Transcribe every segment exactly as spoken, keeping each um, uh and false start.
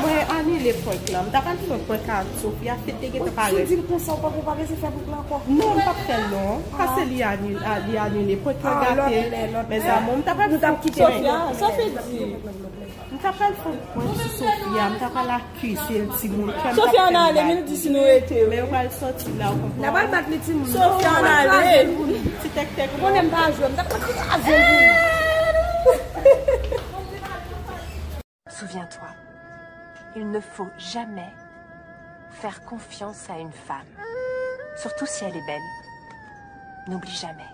Mwen anile prank lan. M ta pral fè prank ak Sofia, Fed te gentan parèt. Sou di l konsa, ou pa, ou pa bezwen fè prank lan ankò. Non, m p ap fè l non. Pase li anile, a, li anile. Prank lan gate. Mes amours, m ta pral fè prank. Sofia, sa Fed di? M ta pral fè prank sou Sofia, m ta pral akize l timoun. Kè m t ap fè l mal. Men yo pral sòti la, ou konprann? N ap al bat li timoun. Sofia, ann ale. Ti tèktèk. Ou konnen m pa jwe, m ta pral kraze l pou li. Souviens-toi, il ne faut jamais faire confiance à une femme, surtout si elle est belle. N'oublie jamais.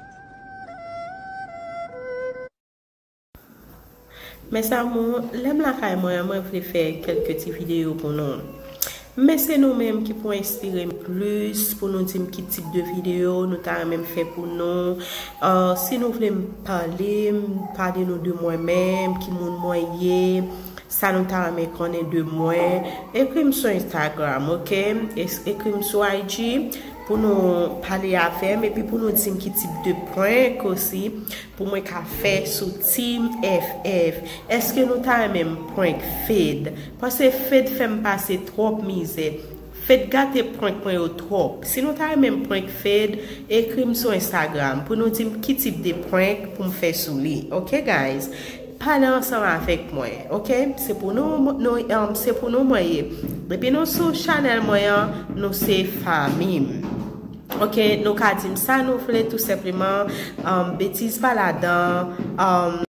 Mes amours, lè m lakay mwen an, mwen vle fè kèlke ti videyo pou nou. Men se nou menm ki pou enspire m plis, pou nou di m ki tip de videyo nou ta renmen m fè pou nou. Ah, si nou vle m pale, m pale nou de mwen menm, ki moun mwen ye, sa nou ta renmen konnen de mwen, ekri m sou Instagram, oke? Es-, ekri m sou I G pou nou pale avè m, epi pou nou di m ki tip de prank osi, pou mwen ka fè sou Team F F. Èske nou ta renmen m prank Fed? Paske Fed fè m pase twòp mizè. Fed gate prank mwen yo twòp. Si nou ta renmen m prank Fed, ekri m sou Instagram pou nou di m ki tip de prank pou m fè sou li. Oke, guys? Pale ansanm avèk mwen, oke? Se pou nou, nou, um, se pou nou mwen ye. Depi nou sou chanèl mwen an, nou se fanmi m. Oke, nou ka di m sa nou vle, tou senpleman, um, betiz pa ladan, um,